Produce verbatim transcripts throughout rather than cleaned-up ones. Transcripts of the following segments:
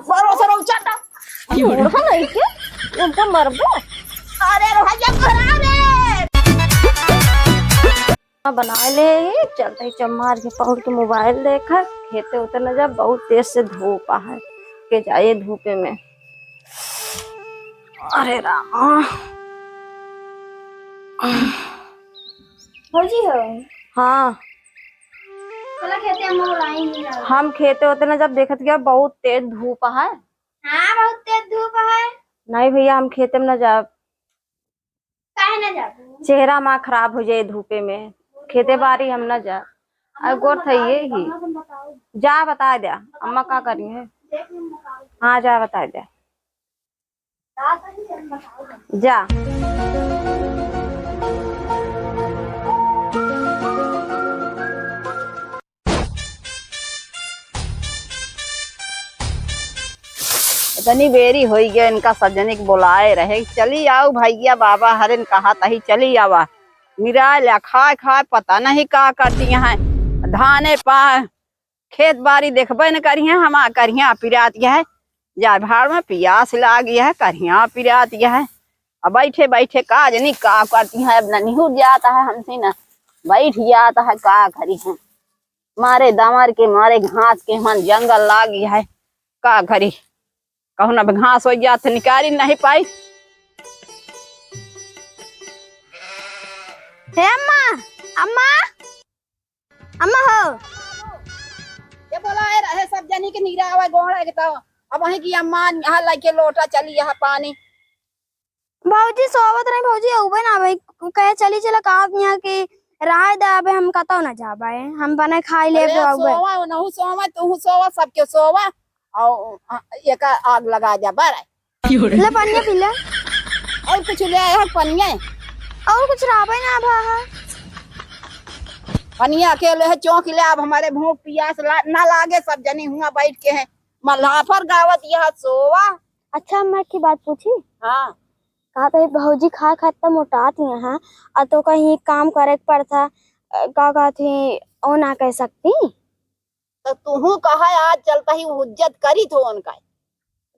बरो सरो चटा। बूढ़ा नहीं के, उनका मरबो। अरे रे भैया, तोहरा रे। बनाए ले ही, चलते ही चम्मार के पहुँच के मोबाइल देखा, खेते उते न जा, बहुत तेज से धूप आहे, के जाए धूपे में। अरे रामा। भौजी हो? हाँ। चला खेते हम लोग आई नहीं रहा। हम खेते होते ना जब देखत गया बहुत तेज धूप है। हाँ, बहुत तेज धूप है। नहीं भैया, हम खेते में ना जाब। काहे ना जाबू? चेहरा मा खराब हो जाए धूपे में, खेते बारी हम ना जाब। अरे गोर थइये ही। जा बता द्या, अम्मा का करी है? हाँ, जा बता द्या। जा। इतनी बेरी होई गया, इनका सब जने के बोलाए रहे, "चली आओ भैया, बाबा हरेन कहा तही चली आवा।" निराय ल्या खाए खाए पता नहीं का करती हैं, धाने पा खेत बारी देखबे न करिहें, हमा करिहें पिरात यह, जाए भाड़ में पियास लाग यह, करिहें पिरात यह। अब बैठे बैठे का जनी का करती हैं, अब न निहुर जाता है हमसे, न बैठ जाता है, का करिहें। मारे दमर के, मारे घास के, मन जंगल लाग यह, का करी। कहूँ न घास हो जात, निकारी नहीं पाई। हे अम्मा, अम्मा, अम्मा हो। ये बोला है, रहे सब जनी के निरावा गोड़ है के तो अब वहीं की अम्मा यहाँ लेके लोटा चली यहाँ पानी। भौजी सोवत रही, भौजी अउबे ना भाई, कहे चली चला का यहाँ के रहे दे, अबे हम कतौ ना जाबे, हम बने खाई ले अरे अउबे। सोवा, नहु सोवा, तू सोवा, सबके सोवा, और एक आग लगा जा बारे। ले पनिया पी ले। और कुछ ले आया है पनिया? और कुछ रहबे ना भा है। पनिया अकेले है, चौंक ले, अब हमारे भूख पियास ला, ना लागे, सब जनी हुआ बैठ के है, मल्हाफर गावत यह सोवा। अच्छा, मैं की बात पूछी? हाँ। कहा था, भौजी खाए खाए त मोटात ही हैं, आ तो कहीं काम करे के पड़ता, अ, का कहत ही, ओ ना कह सकती? तो तुहू कहा, आज चलता ही हुज्जत करी तो उनका,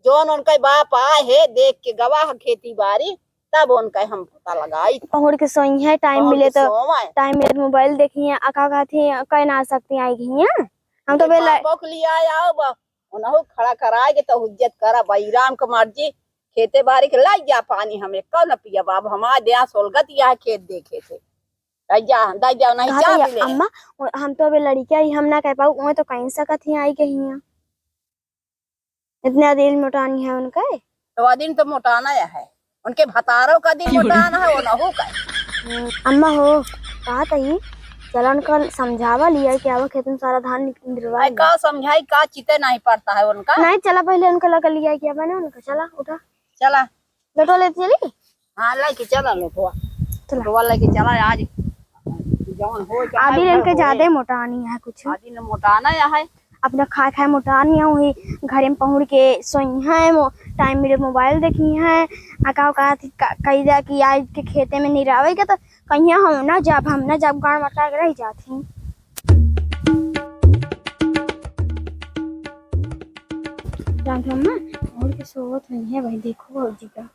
जौन उनका बाप आए है, देख के गवाह खेती बारी, तब उनका हम पता लगाई। पहुड़ के सोई है, टाइम पहुड़ मिले के तो, सोवा है। टाइम मिले तो मोबाइल देखी है, आ का कहत ही, कह ना सकती आई गई हैं। हम तो ये बेला बाबा के लिए आया हो बा, उनहु खड़ा कराए के तो हुज्जत करा, भाई राम के मर्जी, खेते बारी के लाई जा पानी, हम एक न पियब, अब हमार देह सोलगत यह खेत देखे थे। दै जा, दै जा, नहीं कहा चाह था, पी ले। अम्मा, ओ, हम तो अबे लड़किया ही, हम ना कह पाऊ, ओए तो कहीं सकत ही आई के हियां। इतना दिन मोटानी है उनके। तो अदिन तो मोटाना है, उनके भतारो का दिन मोटाना है, वो नहु का। हम्म, अम्मा हो, कहा था ही, चला उनका समझावा लिया कि आवा खेत में सारा धान निक-, निकलवा अरे लिया। का समझाई, का चिते नहीं पड़ता है उनका। नहीं, चला पहले उनका लगा लिया कि अब है ना उनका, चला, उठा। चला। लोटवा लेते चली? हाँ, लेके चला लोटवा। चला। लोटवा लेके चला आज। जौन हो जाए, अभी घर इनके होए। ज्यादा मोटानी है कुछ। अभी न मोटाना या है। अपना खाए खाए मोटानी है, वही घरे में पहुड़ के सोई है, मो-, टाइम मिले मोबाइल देखी है। आ का, का, का, कही जा कि आज के खेते में निरावे के तो कहिया हम ना जाब, हम ना जाब, गाड़ मटका के रह जात ही। जानत हम्मा, और के सोवत हुई है भाई, देखो भौजी का।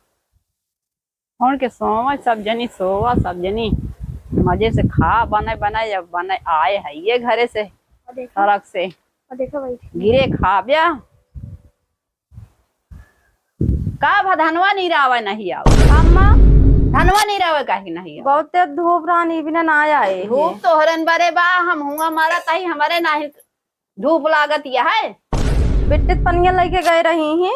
और के सोवा, सब जनी सोवा, सब जनी मजे से खा, बने, बने, जब बने आए है ये घरे से, और देखो, सड़क से। और देखो भाई। गिरे खा ब्या। का भा धनवा निरावे नहीं आवे? अम्मा। धनवा निरावे काहे नहीं आवे? बहुते धूप रहन, ई बिना ना आए। धूप तोहरन बरे बा, हम हुआ मारा ताही, हमरे नाही धूप लागत यह है। बिट्टी पनिया लेके गए रही ही।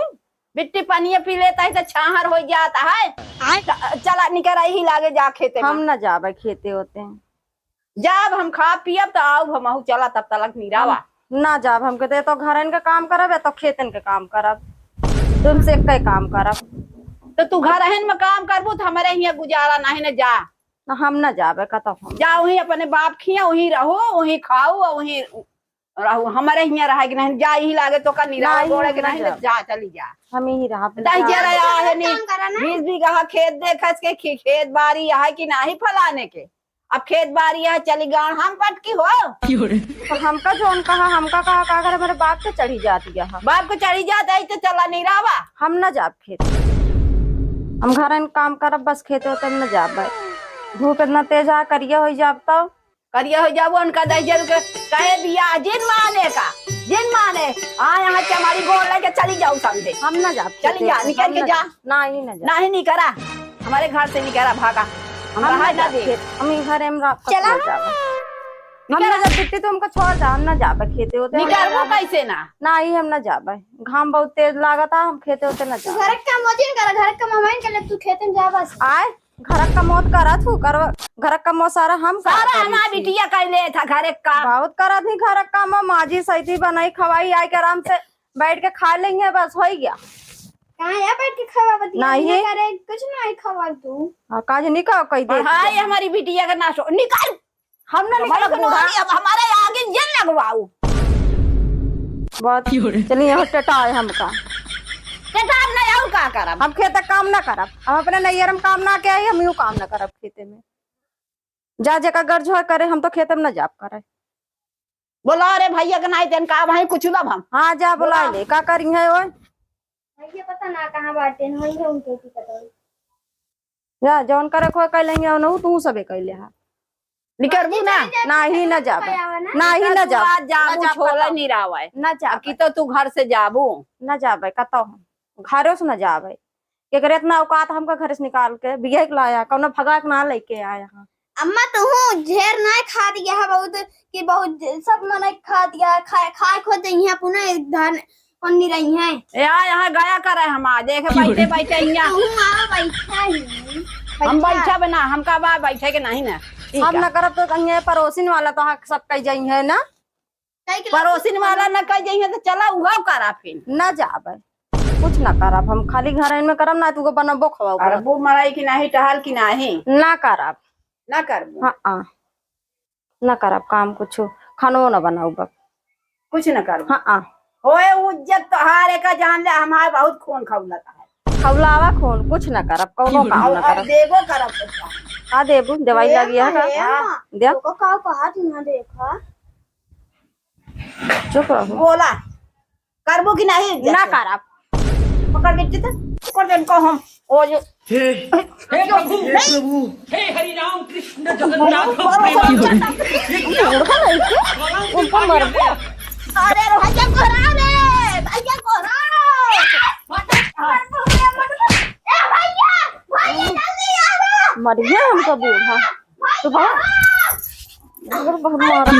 बिट्टी पनिया पी लेता है तो छाहर हो जाता है। आय। च-, चला निकर आई ही लागे जा खेते हम में। ना जाबे खेते होते हैं। जाब हम खा पियब त आउब हमहू, चला तब तलक निरावा। हम ना जाब, हम कहते तो घरन के काम करब या तो खेतन के काम करब, तुमसे एक काम करब। तो तू घरहन में काम करबू तो हमरे हियां गुजारा नहीं न जा। ना, हम ना जाबे कतौ हम। जा वहीं अपने बाप खिया, वहीं रहो, वहीं खाओ और वहीं रहो। हमरे हियां रहे के नहीं, जा यही लागे तो का निरावा नहीं, गोड़े के हम ना नहीं, जाब। जा चली जा। हम यही रहब। दही जरा आ है नहीं, काम करा ना। बीस बीघा खेत देखस के खे-, खेत बारी है कि नहीं फलाने के। अब खेत बारी है, चली गाँव हम पटकी हो। तो हमका जौन कहा, हमका कहा, का करे, मेरे बाप के चढ़ी जात यह। बाप के चढ़ी जात है तो चला निरावा। हम ना जाब खेत, हम घर में काम करब बस, खेते होते हम ना जाब। धूप इतना तेज है, करिया हो जाब तब। करिया हो जाबो, उनका दहिजर के कहे बियाह जिन माने का, जिन माने। आ यहाँ से हमारी गोड़ लेके चली जाओ समझे। हम ना जाब चली खेते जा, होते, निकल हम के ना जा। जाब। नाही, ना जाब। नाही, नहीं करा, हमारे घर से नहीं करा, भागा। हम हम बाहर ना ना जाब दे। खेत, हम ही घरे में रह चला। ना जाब। हम निकल। ना जाब, बिट्टी, तू हमको छोड़ जा, हम ना जाबे खेते होते, हम ना निकलबो जाबे। कैसे ना? नाही, हम ना जाबे, घाम बहुत तेज लागत है, हम खेते होते ना तू जाबे। घर के काम मत करा, घर के काम हम कर ले, तू खेते में जा बस। आए, घर का काम करत हूँ, करवा, घर का काम सारा हम करत सारा हई हमार छी। बिटिया कैले था घर का। बहुत करत ही घर का काम, माजी सैती बनाई खवाई, आए के आराम से बैठ के खा लेंगे, बस हो गया। कहाँ है बैठ के खावा बतिया? नहीं। ये करे, कुछ नहीं खावा तू। हाँ, काज नहीं का कही दे। पढ़ाई हमारी बिटिया का नाश हो, निकाल। हम ना हमारा निकलब बूढ़ा। बुढ़ारी, अब हमारे आगे ये लगवाओ। बहुत। चलिए, यहाँ टटा है हमका। टटा अब नहीं, और का करब? हम खेत काम ना करब, हम अपने नैयर में काम ना के आई, हम यूं काम ना करब खेते में। जा जेका गर्ज होए करे, हम तो खेते में ना जाब करे। बोला रे भैया के नाई तेन का भाई कुछ लब हम। हाँ, जा बोला बोला। ले, का करी है ओए? भैया पता ना कहाँ बाटे, वही है उनके की पता। जा, जौन करे खोए कह लेंगे, उनहु तू सबे कह ले हा। निकरबू ना? नाही, ना जाबे। नाही, ना जाबे। आज जाबू, ना जाबे, छोला कतौ। नहीं रहा है। ना जाबे। कि तो तू घर से जाबू। ना जाबे, कतौ हम। घरों से ना जाबे। केकरे इतना औकात हमका घर से निकाल के बियाह के लाया, कौनो भगा के ना लेके आया। अम्मा, तुहू ढेर ना खा दिया है बहुत, कि बहुत सब मने खा दिया, खाए, खाए खो जइहे अपना धान ओन्नी रही है। या, यहाँ गया करे हम, आ देखे बैठे बैठे यहाँ। तुहू आवा बैठा ही। हम बैठा। बैठा बना, हमका बा बैठे के नहीं ना। ठीक हम है। ना करब तो कहीं पड़ोसिन वाला तो हाँ सब कह जाई है ना। कह के पड़ोसिन वाला ना कह जाई है तो चला उहाव करा फिर। ना जाबे, कुछ ना करब, हम खाली घर में करब ना, तुको बनबो खवाओ अरे करब। वो मराई की नाही, टहल की नाही। ना करब। ना करबू। हाँ, हाँ। ना करब काम कुछ, खानो ना बनाउब। कुछ ना करबू। हाँ, हाँ। होए उज्जत तोहार एका जान ले, हमार बहुत खून खौलत है। खौलावा खून, कुछ ना करब, कौनो काम और, ना और करब। देबो करब कुछ। का देबू? दवाई ए लगी है माँ, का? ए माँ, दे। तोको का कहा तू ना देखा? चुप रहो। बोला। करबो कि नहीं? ना करब। पकड़ बेटी तो, पकड़ दे इनको हम। ओ ये। हे, हे प्रभु, हे प्रभु। हे हरि राम कृष्ण जगन्नाथ प्रेमानंद। ये क्या? उनको मरबो। अरे भैया को हरा रे, भैया को हरा। ए भैया, भैया जल्दी आ रे। मर गया हमका बूढ़ा। तो बहुत, बहुत, बहुत मारा।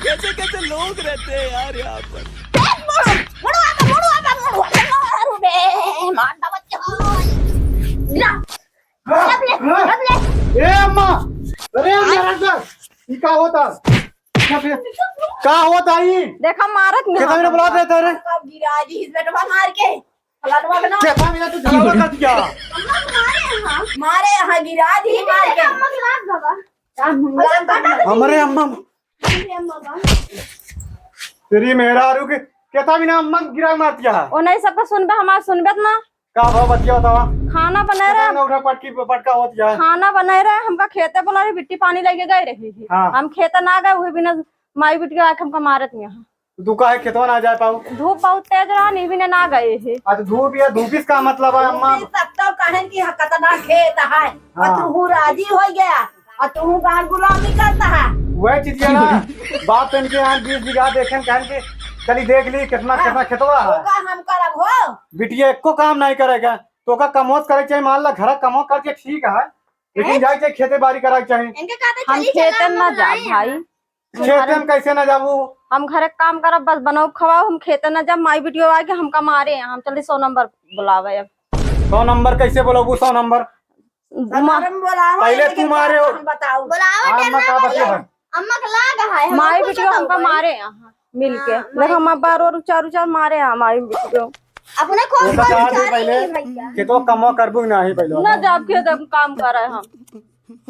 कैसे कैसे लोग रहते हैं यार यहाँ पर। ए अम्मा, अरे मेरा सर, ये का होता? का होता ही? देखा मारत नहीं। कितना मेरा बुला देता रे? गिरा दी इस बेटवा मार के। फलानवा के ना। केतना मिला तू झगड़ा कर दिया? अम्मा मारे यहाँ। मारे यहाँ गिरा दी मार के। अम्मा के लात बाबा। हमरे अम्मा। हमरे अम्मा बा। तेरी मेहरारू के केतना बिना अम्मा गिरा मार दिया है। ओ नहीं सबका सुनबे, हमार सुनबे त ना। का भाव बतिया बतावा? खाना बनाए रहे। ना उठा पटकी पटका होत जाए। खाना बनाए रहे, हमका खेते बोला रही, बिट्टी पानी लेके गए रही। हाँ। हम खेते ना गए, उहे बिना माई बिटिया आके हमका मारत यहाँ। तू काहे खेतवा ना जाए पाऊ? धूप बहुत तेज रहा, नी बिना ना गए ही। अच्छा, धूप या धूपिस का मतलब है, अम्मा? धूपिस तब तो कहेन कि हाँ, कतना खेत है, और हाँ। तू राजी हो गया, और तू गान गुलामी करता है। वही चीज है ना, बाप इनके यहाँ बीस बीघा देखेन, कहन के चली देख ली, कितना, हाँ। कितना खेतवा है। होगा हम करब हो। बिटिया एको काम नहीं करेगा, तो का कमोत करे चाहिए, मान ला घर कमोत करे चाहिए, ठीक है, लेकिन हैं? जाए चाहिए खेते बाड़ी कराए चाहिए। इनके कहते हम चली खेते चला ना हम जाब बनाए भाई। हैं। खेते में कैसे ना जाबू? हम घरे काम करब, बस बनाओ खवाओ, हम खेते ना जाब। माई बिटियो आके हमका मारे हैं, हम चली सौ नंबर बुलावे अब। सौ नंबर कैसे बोलबू? सौ नंबर घुमा। पहले तू मारे हो। बताओ। बुलाओ, हाँ, डरना अम्मा का नहीं बतिया है। है? अम्मा के लाग है, हम माई कुछ बिटियो ना हमका हुआ है। मारे हैं, हाँ, मिल के। हाँ, देख, माई हम बार बार उचार उचार मारे हैं, माई बिटियो। अपने खोज वो बता दे पहले, खेतवा कमवा करबू कि नाही पहले? ना जाब खेत, हम काम करे हम।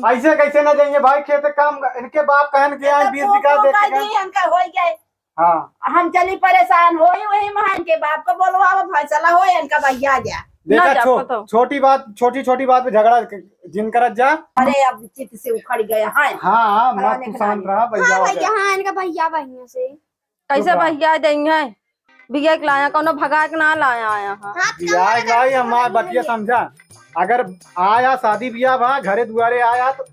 ऐसे कैसे ना जाइए भाई खेत काम? इनके बाप कहन के यहाँ बीस बीघा देख के इनका हो गए। हाँ। हम चली परेशान होई, वही में इनके बाप को बोलवावा, फैसला हो इनका भैया जा। देखा, ना जा छो-, पतो। छोटी बात, छोटी छोटी बात पे झगड़ा जिन करत जा। अरे, अब चित्त से उखड़ गया है। हाँ, हाँ, मत तू शांत रहा, भैया हाँ हो भैया, गया। हाँ, इनका भैया बहिन से। कैसे चुप रहा। भैया देंगे? भैया के लाया, कौनो भगा के ना लाया आया, हाँ। हाँ, बियाह के लाई, हमार बतिया समझा। अगर आया, शादी बियाह भा, घरे दुआरे आया, तो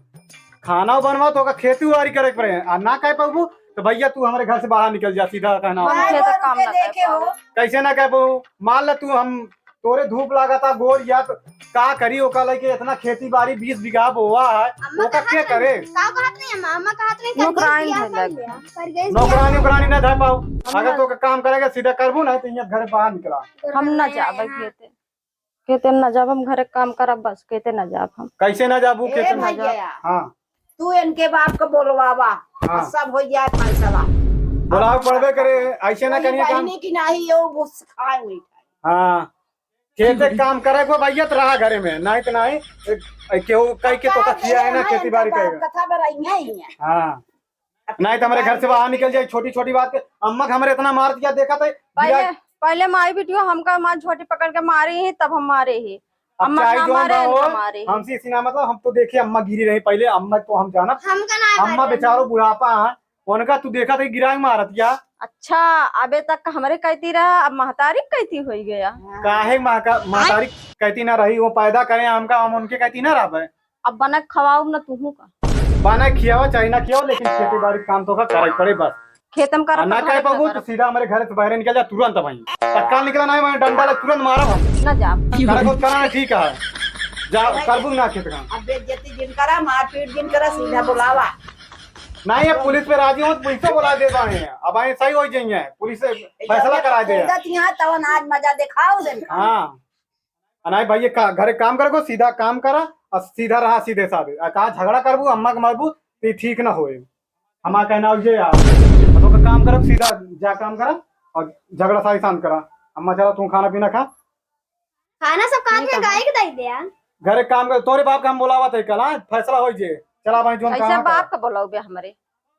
खाना बनवा, तो ओका खेती बाड़ी करे के पड़े। आ ना कह पाबू, तो भैया, तू हमरे घर से बाहर निकल जा, सीधा कहना हम हमार। खेत का काम ना कर पाबू। कैसे ना कह पाबू? मान ला, तू हम तोरे धूप लागता गोर या, तो का करी ओका लइके? इतना खेती बाड़ी बीस बीघा बोआ है, अम्मा ओका कहत के रही, करे? का कहत रही अम्मा? अम्मा कहत रही, नौकरानी धर ले। नौकरानी, नौकरानी ना धर पाऊ। अगर तो काम करेगा, सीधा करबू, नहीं तो यहाँ घर बाहर निकला। हम ना जाबे खेते, खेते ना जाब हम, घरे काम करब बस, खेते ना जाब हम। कैसे ना जाबू ए खेते? भैया, हाँ। तू इनके बाप को बोलवावा, हाँ। सब हो जाए फैसला। बोलाव पड़बे करे, ऐसे ना करिए काम। बहनी की नाही, यो घुस खाए हुई। हाँ, खेते काम करे को भैया तो रहा घरे में, नहीं तो नहीं, ए, ए, केहू कह के तो कथिया है ना, खेती बाड़ी करेगा। कथा बराई नहीं है। हाँ, नहीं तो हमारे घर से बाहर निकल जाए, छोटी छोटी बात के। अम्मा के हमारे इतना मार दिया, देखा था पहले, गिरा। पहले माई बिटियो हमका मार झोटी पकड़ के मारी ही, तब हम मारे ही। अब अम्मा चाहे ना जौन मारे, रहो, इनका मारे ही। हमसे इसी ना मतलब, हम तो देखिए अम्मा गिरी रही पहले, अम्मा को हम जानब। हमका ना अम्मा मारे। बेचारो बुढ़ापा है, उनका तू देखा था गिरा के मारत या। अच्छा, अबे तक हमरे कहती रहा, अब महतारी कहती होई गया। काहे महका-, महतारी कहती ना रही, वो पैदा करे हमका, हम उनके कहती ना रहबे। अब बना के खवाओ ना तुहू का। बना के खियावा चाहे ना खियावा, लेकिन खेती बाड़ी के काम तो का करे पड़े बस। खेत में करे आ, ना तो कह पाबू तो सीधा हमारे घर से बाहर निकल जा तुरंत भाई। तत्काल निकला नहीं, मैं डंडा ले तुरंत मारब हम। ना जा। करे को करा ठीक है। जा, करबू ना खेत काम। अब बेइज्जती जिन करा, मारपीट जिन करा, सीधा बुलावा। नहीं, ये पुलिस पे राजी हो तो पुलिस से बुला दे रहे हैं। अब आए सही हो जाइए, पुलिस से फैसला करा दे। कूदत यहाँ तवन आज मजा दिखाओ दिन। हाँ, आ नहीं भाई, ये का, घरे काम करे को, सीधा काम करा और सीधा रहा, सीधे साधे। आ कहा झगड़ा करबू, अम्मा के मारबू, तो ये ठीक ना होए। हमारा कहना हो ये यार, तो का काम करब, सीधा जा काम करा और झगड़ा साई शांत करा। अम्मा चला, तू खाना पीना खा। खाना सब कहा ठीक है, है। गाय के दे दे यार। घरे काम कर, तोरे बाप का हम बोलावा थे कल, हाँ? फैसला हो जे। चला भाई, जोन कैसे काम बाप करा। का बोलाओ बे हमरे?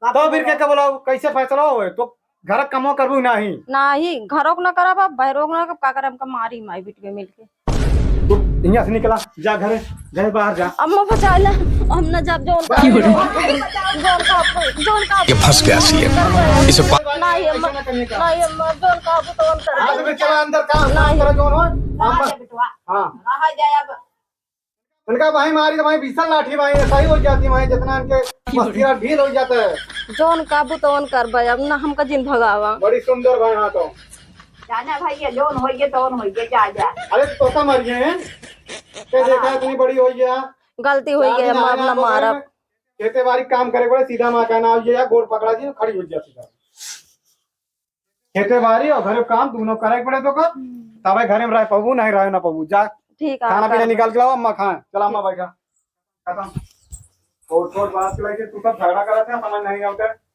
तो फिर के का बोलाओ, कैसे फैसला होए? तो घर कमो करबू नाही। नाही, घरोक ना करब, अब बहरोक ना करब, का करब, हमका मारी माई बिटियो मिलके। तू यहाँ से निकला, जा घरे, घरे बाहर जा। अम्मा बचा ले, हम ना जाब, जोन का, जोन का, जोन का। ये फंस गया सीएम। इसे पा- नाही अम्मा, नाही अम्मा, जोन का, अब तो अंतर आज में चला अंदर, काम, काम नहीं। करो, जोन हो। अम्मा, हाँ। रहा जाए अब। उनका भाई मारी तो भाई भीषण लाठी भाई, ऐसा ही हो जाती भाई, जितना इनके मस्तिरा ढील हो जाता है। जोन काबू तोन करबे, अब ना हमका जिन भगावा। बड़ी सुंदर भाई, हाँ तो। जाना भाई, ये जोन होइए, तोन होइए, जा, जा। अरे तो का मर गए हैं? क्या देखा, इतनी बड़ी हो गया? गलती हो गई, अब ना मारब। खेते बाड़ी काम करे पड़े, सीधा माँ का नाम ये है, गोड़ पकड़ा जी, खड़ी हो जा सीधा। खेते बाड़ी और घरे काम दोनों करे पड़े तो का? हम्म। तबे घरे में रह पाबू, नहीं रह ना पाबू। जा, ठीक है, खाना पीना निकाल के लाओ, अम्मा खाए। चला अम्मा बैठा। खत्म। और छोट बात के लेके तू सब झगड़ा करत है, समझ नहीं आवता है।